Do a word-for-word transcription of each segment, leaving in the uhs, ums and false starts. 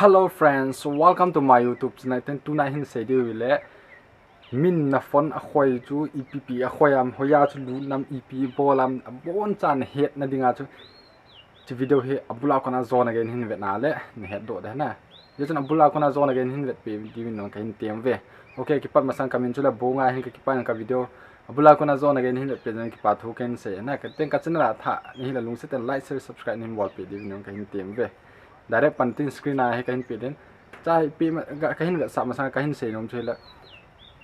Hello friends, welcome to my YouTube channel. Ten tuna hin sei diu le, min na phone a khoi chu ipi pi a khoi am, hoiya chu lut nam, ipi bol am, abon cha na het na dinga chu, chu video hi abula kona jona gei hin vet na le na het doh de na. Hijeh chun abula kona jona gei hin vet pe diuvin nong kahin tem ve. Okay, kipat masang kamin chu le Bonga hin ka kipan ka video. Abula kona jona gei hin vet pe jong kipa thu kahin sei na. Ka ten ka channel a tha nahi le lungset in like, share, subscribe nahin bol pe diuvin nong kahin tem ve. Direct pan tin screen a hi kahin pe den. Cha hi pe ma, ka, kahin vetsah masang kahin sei nom chu hi le.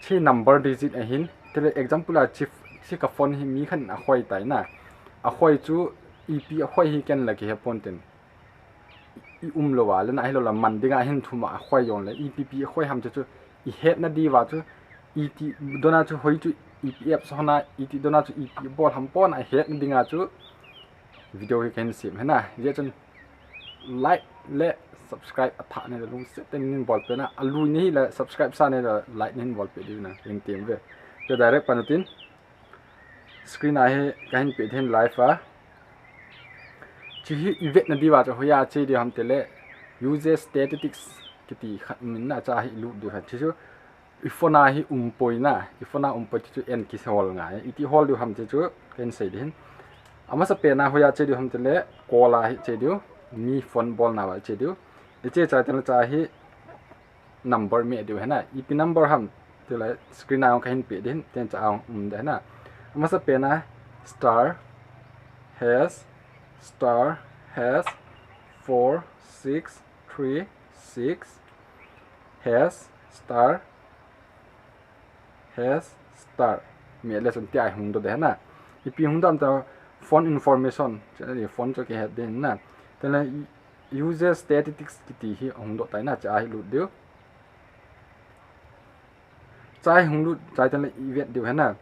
Chi number digit ahin. Tile example a chi, chi ka phone hi mi khat in a khoi tai na. A khoi chu ipi a khoi hi ken la kihe pon tin. I um lou va le na hi lou la man dinga hin thum a khoi jong le. Ipi pi a khoi ham chu chu i het na diu va chu. Iti dona chu hoi chu ipi apps hona, iti dona chu ipi bol ham pon a het na dinga chu. Video hi kahin sem hi na. Hijeh chun like le subscribe a tha nahi le lungset in nahin bol pe na. Alui nahi le subscribe sa nahi le like nahin bol pe diu na. Kahin tem ve. Ka direct pan tin. Screen a hi kahin pe din live a. Chi hi i vet na diu va chu hoiya che diu ham tile user statistics kiti khat min na cha hi lut diu ha. Chi chu i phone a hi um poi na, i phone a um poi chu en kihol ngai. Iti hol diu ham ti chu kahin sei din. Amasa pen a hoiya che diu ham tile call a hi che diu, mi phone bol na va che diu. I che chai tile cha hi number me diu hi na. Ipi number ham tile screen a kahin pe din, ten cha um de na. Amasa pen a star hash star hash four six three six hash star hash star. Me le chun tia hung doh de na. Ipi hung doh ham tile phone information, chule phone chu kihet din na. Tile user statistics kiti hi hung doh tai na, cha hi lut diu. Cha hi hung lut chai tile i vet diu hi na.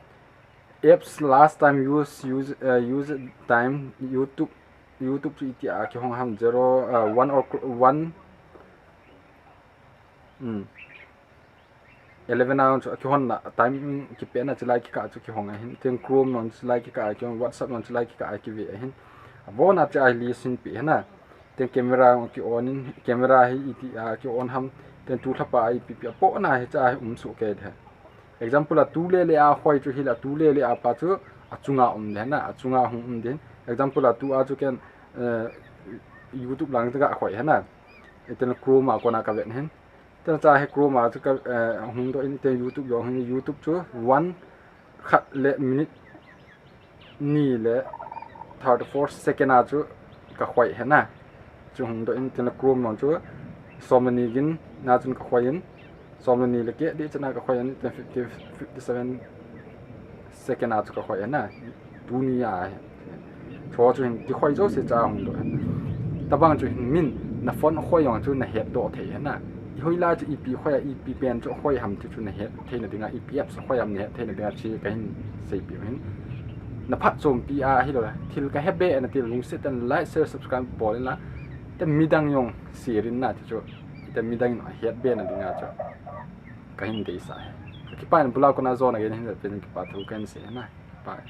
Apps last time use, use, uh, use time YouTube, YouTube chu iti a kihong ham zero, uh, one or cl-, one, um, eleven a chu kihon na time kipe na chilai kikah chu kihong ahin. Ten Chrome nong chilai kikah kihong, WhatsApp nong chilai kikah kive ahin. Abon a cha hi list hin pe hi na. Ten camera ki on in, camera hi iti a ki on ham, ten tu lhapa a ipi pi a po na hi cha hi um su ke de. Example a tu le le a khoi chu hi la tu le le a pa chu a chunga um de na, a chunga hung um din. Example a tu a chu ken, eh, YouTube lang chu ka khoi hi na. Ten Chrome a kona ka vet hin. Ten cha hi Chrome a chu ka, eh, hung doh in ten YouTube jong hin YouTube chu one khat le minute ni le thirty four second a chu ka khoi hi na. Chu hung doh in tin la Chrome nong chu som le ni gin na chun ka khoi in. Som le ni le keh di chana ka khoi in ten fifty, fifty seven second a chu ka khoi hi na. Tuni a hi. Chu chu hin ti khoi jouse cha hung doh hi. Tabang chu hin min na phone khoi jong chu na het doh thei hi na. I hoilai chu ipi khoi a, ipi pen chu khoi ham ti chu na het thei na dinga, ipi apps khoi ham na het thei na dinga chi kahin seipeh u hin. Na phatchompi a hi lou la. Thil ka he be na ti lungset in like, share, subscribe bol in la. Te midang jong share in na ti chu. Te midang in a het be na dinga chu. Kahin deisah hi. Ka kipah in abula kona jona gei hin pen kipa thu kahin sei hi na. Bye.